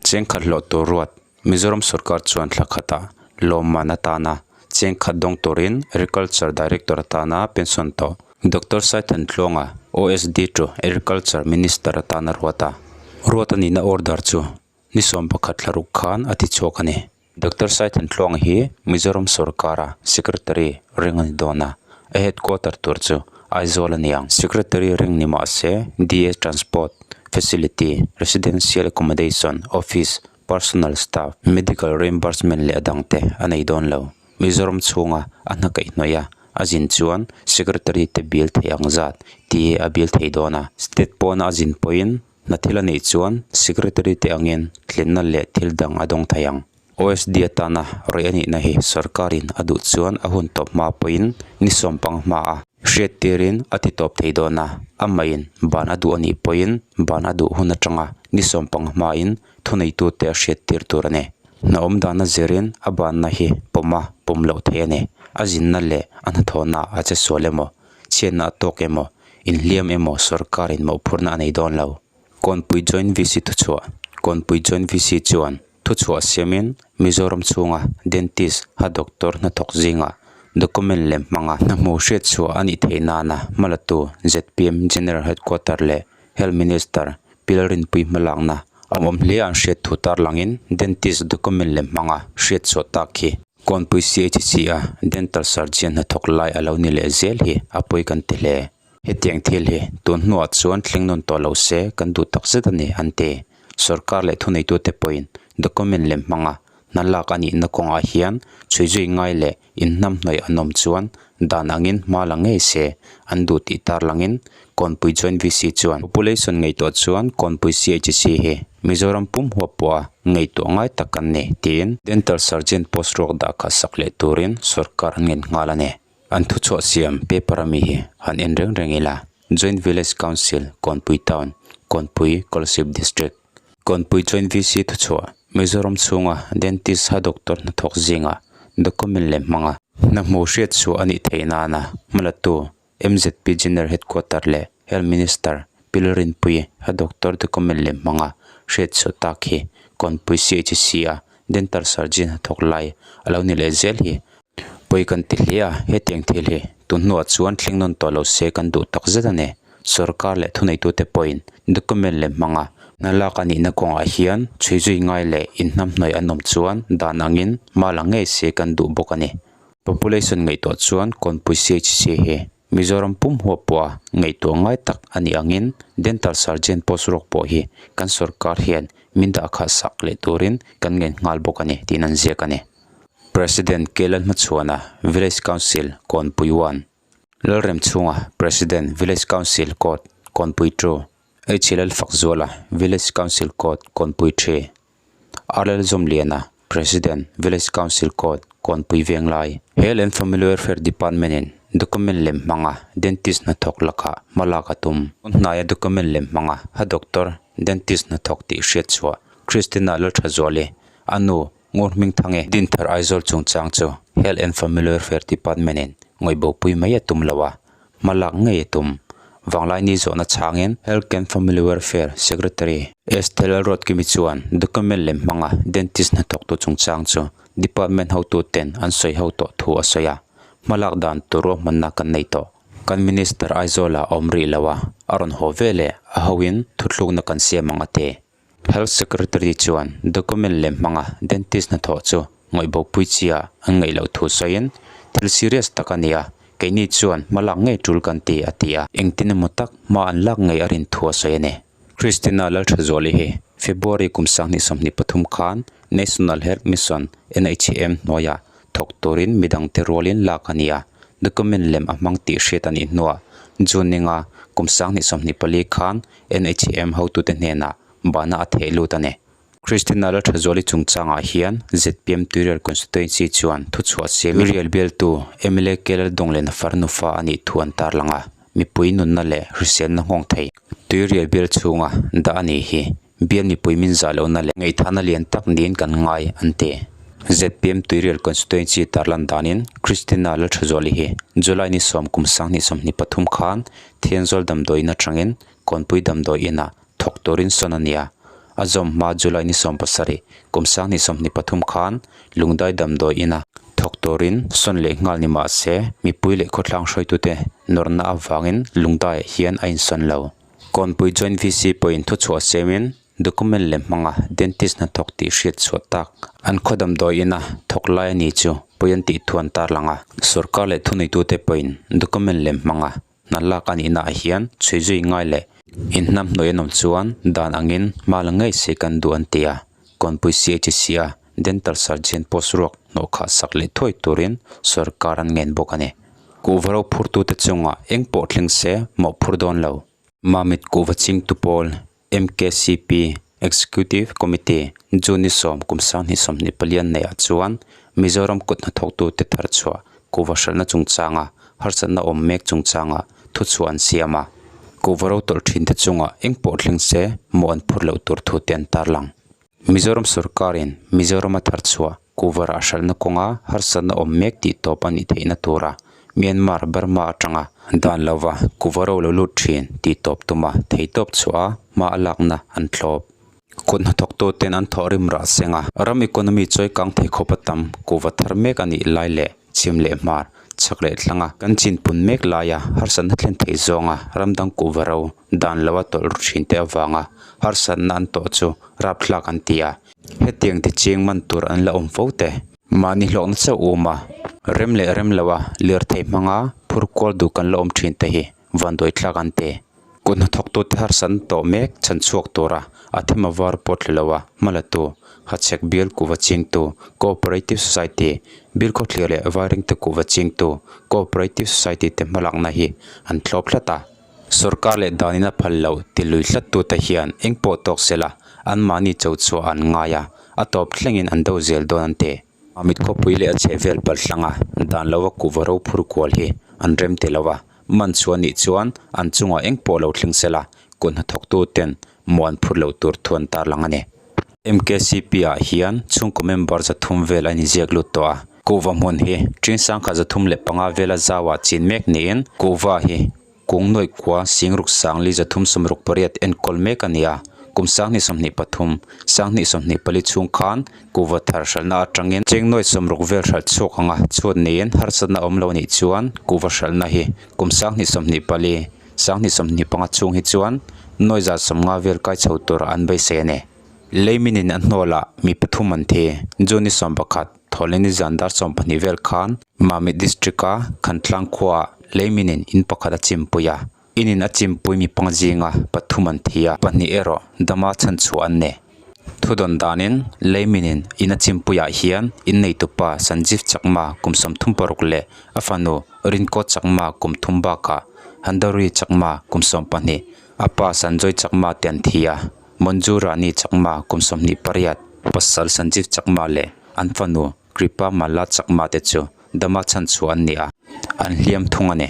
Cheng khat hlawh tur ruat, Mizoram sorkar chuan thla khatah lawmman atana cheng khat dawng turin Agriculture Director atana pension tawh Doctor Saithan Tluanga OSD to Agriculture Minister atana ruat a. Ruat a nihna order chu ni 11 thla ruk khan a ti chhuak a ni. Doctor Saithan Tluanga hi Mizoram sorkara Secretary ring a ni dawn a, a headquarter tur chu Aizawl a ni ang. Secretary ring ni mah se DA Transport Facility, Residential Accommodation, Office, Personal Staff, Medical Reimbursement leh a dangte a nei dawn lo. Mizoram chhunga a hna kaihhnawih a, a zin chuan Secretary te bill thei ang zat tia a bill thei dawn a. State pawna a zin pawhin hna thil a neih chuan Secretary te angin tlenna leh thil dang a dawng thei ang. OSD atana rawih a nihna hi sorkarin a duh chuan a hun tawp hma pawhin ni sawmpang hma a hriat tirin a ti tawp thei dawn a, amahin ban a duh a nih pawhin ban a duh hun atanga ni sawmpang hmain thuneitute a hriat tir tur a ni. Hna awm dana zirin a banna hi pawm a pawm loh theih a ni. A zinna leh a hnathawhna a che sual emaw, chhiatna a tawk emaw, inhliam emaw sorkarin mawhphurhna a nei dawn lo. Kawnpui Joint VC thuchhuah Kawnpui Joint VC chuan Thuchhuah siamin Mizoram chhunga dentist ha doctor hnathawk zingah document lem hmanga hna hmu hriatchhuah a nih theih nana hmalatu zpm General Headquarter leh Health Minister Pi Lalrinpui hmalakna a awm hle an hriat thu tarlangin dentist document lem hmanga hriatchhuah tak hi Kawnpui CHC a dental surgeon hnathawk lai a lo ni leh zel hi a pawi kan ti hle. Hetiang thil hi tun hnuah chuan thleng nawn tawh lo se kan duh tak zet a ni, an ti. Sorkar leh thuneitute pawhin document lem hmanga hna lak a nihna kawngah hian chhui zui ngai leh inhnamhnawih an awm chuan dan angin hma la ngei se an duh tih tarlangin Kawnpui Joint VC chuan Population ngaihtuah chuan Kawnpui CHC hi Mizoram pum huap pawha ngaihtuah ngai tak kan ni tiin Dental Surgeon post ruak dah khat sak leh turin sorkar an ngen nghal a ni. An thuchhuah siam paper ami hi han en reng reng ila Joint Village Council Kawnpui Town Kawnpui Kolasib District Kawnpui Joint VC thuchhuah Mizoram chhunga Dentist ha doctor hnathawk zingah document leh hmanga hna hmu hriat chhuah a nih theih nana hmalatu MZP General Headquarter leh Health Minister Pi Lalrinpuii ha doctor document leh hmanga hriat chhuah tak hi Kawnpui CHC a Dental Surgeon hnathawk lai a lo ni leh zel hi Pawi kan ti hle a, hetiang thil hi tun hnuah chuan thleng nawn tawh lo se kan duh tak zet a ni. Sorkar leh thuneitute pawhin document leh hmanga hna lak a nihna kawngah hian chhui zui ngai leh inhnamhnawih an awm chuan dan angin hma la ngei se kan duh bawk a ni. Population ngaihtuah chuan Kawnpui CHC hi Mizoram pum huap pawha ngaihtuah ngai tak a nih angin Dental Surgeon post ruak pawh hi kan sorkar hian min dah khat sak leh turin kan ngen nghal bawk a ni tiin an ziak a ni. President Kelan hmachhuana Village Council Kawnpui 1, Lalrem chhunga President Village Council Court Kawnpui 2, H Lalfakzuala Village Council Court Kawnpui 3, R Lalzawmliana President Village Council Court Kawnpui Venglai. Health and Family Welfare Department in document lem hmanga dentist hnathawk lakah hma lak a tum. Tun hnaia document lem hmanga ha doctor dentist hnathawk tih hriatchhuah Christina Lalthazuali a nu Ngur hming thang e. Dinthar Aizawl chungchang chu Health and Family Welfare Department in ngawihbopui mai a tum lo a, hma lak ngei a tum. Vanglaini zawhna chhangin Health and Family Welfare Secretary Esther Lalruatkimi chuan document lem hmanga dentist hnathawktu chungchang chu department hotuten an sawi ho tawh thu a sawi a, hma lak dan tur ruahmanna kan nei tawh. Kan Minister Aizawlah a awm rih lo a, a rawn haw veleh a hoin thuthlukna kan siam ang a ti. Health Secretary chuan document lem hmanga dentist hnathawh chu ngawihbopui chia an ngaih loh thu sawiin, Thil serious tak a ni a, keini chuan hma lak ngei tul kan ti, a ti a. Engtin emaw tak hma an lak ngei a rin thu a sawi a ni. Christina Lalthazuali hi February kum 2023 khan National Health Mission, NHM, hnuaiah thawk turin midangte rualin lak a ni a, document lem a hmang tih hriat a nih hnuah June ninga kum 2024 khan NHM hotute hnenah bana a theh lut a ni. Christina Lalthazuali chungchangah hian zpm Tuirial Constituency chuan thuchhuah siam Tuirial bialtu mla K Laldawnglena farnufa a nih thu an tarlang a, mipui nunna leh hriselna nghawng thei Tuirial bial chhunga dah a nih hi bial mipui min zah lohna leh ngaihthahna lian tak niin kan ngai an ti. Zpm Tuirial Constituency tarlan danin Christina Lalthazuali hi July ni 10 kum 2023 khan Thianzawl damdawiin atangin Kawnpui damdawi inah thawk turin sawn a ni a. a zawm hma July ni 70 kum 2023 khan Lungdai damdawi ina thawk turin sawn leh nghal ni mah se mipui leh khawtlang hruaitute nawrhna avangin Lungdaiah hian a insawn lo. Kawnpui Joint VC pawhin thuchhuah siamin document lem hmanga dentist hnathawk tih hriat chhuah tak an khaw damdawi ina thawk lai a ni chu pawi an tih thu an tarlang a. Sorkar leh thuneitute pawhin document lem hmanga hna lak a nihna ah hian chhui zui ngai leh inhnamhnawih an awm chuan dan angin hma la ngei se kan duh an ti a. Kawnpui CHC a Dental Surgeon post ruak hnawh khah sak leh thuai turin sorkar an ngen bawk a ni. Kuhva ro phurtute chungah eng pawh thleng se mawh phur dawn lo. Mamit Kuhva Chingtu Pawl, MKCP, Executive Committee, June ni sawm kum 2024 neihah chuan Mizoram kut hnathawktute thar chhuah kuhva hralhna chungchanga harsatna awm mek chungchanga thuchhuah an siam a. Kuhva ro tawlh thinte chungah eng pawh thleng se mawh an phur loh tur thute an tarlang. Mizoram sorkarin Mizorama thar chhuah kuhva rah hralhna kawnga harsatna awm mek tih tawp a nih theihna tura Myanmar, Burma atanga dan lova kuhva ro lo lut thin tih tawp tuma theitawp chhuah a hma a lakna an thlawp. Kut hnathawktuten an thawh rim rah seng a, ram economy chawi kang thei khawp a tam kuhva thar mek a nih lai leh chhim leh hmar, chhak leh thlanga kan chinpun mek laia harsatna thlen thei zawnga ram dang kuhva ro dan loa tawlh ru thin te avanga harsatna an tawh chu rapthlak an ti a, hetiang ti ching man tur an la awm fo te. Mahni hlawkna chauh um a, rem leh rem loa lirthei hmanga phur kual duh kan la awm thin te hi vanduai thlak an ti. Kut hnathawktute harsatna tawh mek chhan chhuak tura a them a var pawt thla lo a, hmalatu, Hachhek bial kuhva chingtu, Cooperative Society, Bilkhawthlir leh Vairengte kuhva chingtu, Cooperative Society te hmalakna hi an thlawp hlat a. Sorkar leh danin a phal loh ti lui hlattute hian eng pawh tawk sela anmahni cho chhuah an ngai a, a tawp thlengin an do zel dawn an ti. A mit khawpui leh a chhehvel palh hlanga dan lova kuhva ro phur kual hi an rem ti lo a, man chhuah nih chuan an chungah eng pawh lo thleng sela kut hnathawktuten muan phur loh tur thu an tarlang a ni. MKCP ah hian chhungkaw member 300 vel a inziak lut tawh a, kuhva hmun hi ṭin 1305 vela zauah chin mek niin kuhva hi kung nuaih kua singruk sangli 368 enkawl mek a ni a, kum 2023, 2024 chhung khan kuhva thar hralhna atangin cheng nuaih 60 vel hralh chhuak anga chhuat niin harsatna awm lo nih chuan kuhva hralhna hi kum 2024, 2025 chhung hi chuan nuaih 150 vel kai chho tura an beisei a ni. Leiminin a hnawlah mi pathum an thi. June ni 11, Thawhleni zan dar 12 vel khan Mamit District-a Khantlang khuaah leiminin in pakhat a chimpui a. Inin a chimpui mi panga zinga pathum an thi a, pahnih erawh dama chhanchhuah an ni. Thudawn danin leiminin in a chimpuiah hian inneitupa Sanjeev Chakma kum 36 leh a fanu Rinko Chakma kum thum bakah Handari Chakma kum 12, a pa Sanjoy Chakma te an thi a. Manju Rani Chakma kum 28, pasal Sanjeev Chakma leh an fanu Kripa Malla Chakma te chu dama chhanchhuah an ni a, an hliam thung a ni.